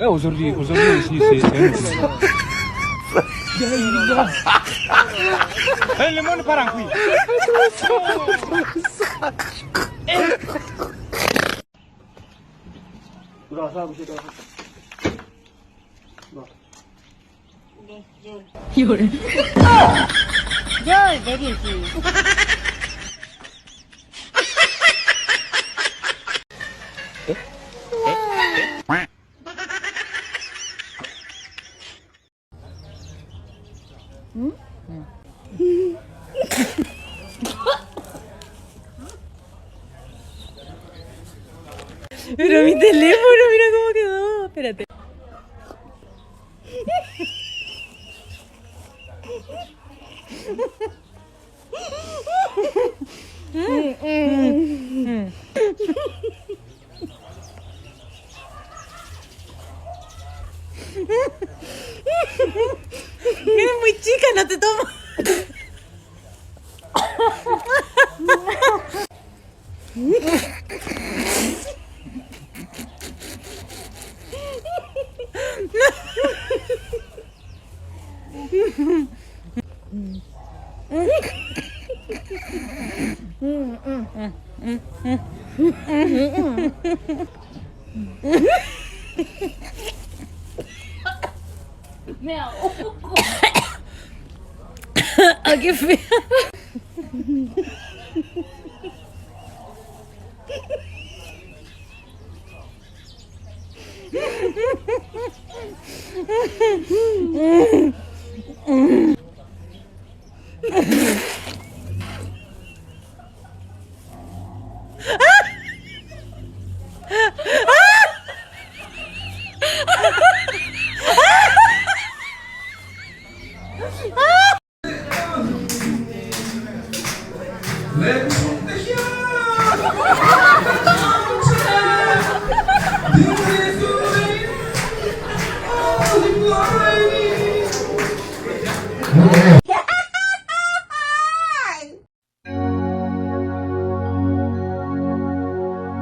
Eh, aujourd'hui, aujourd'hui aussi, c'est c'est un autre. Eh, le monde part en couille. Pero mi teléfono, mira cómo quedó. Espérate. Eres muy chica, no te tomo. Ah, qué fea.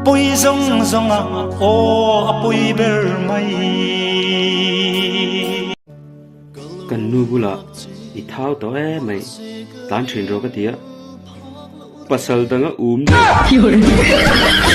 Pui zawng zawng a aw a pui ber mai. Kan nu bulah i thau tawh em mai, tan thin rawh ka ti a, pasal danga um daih.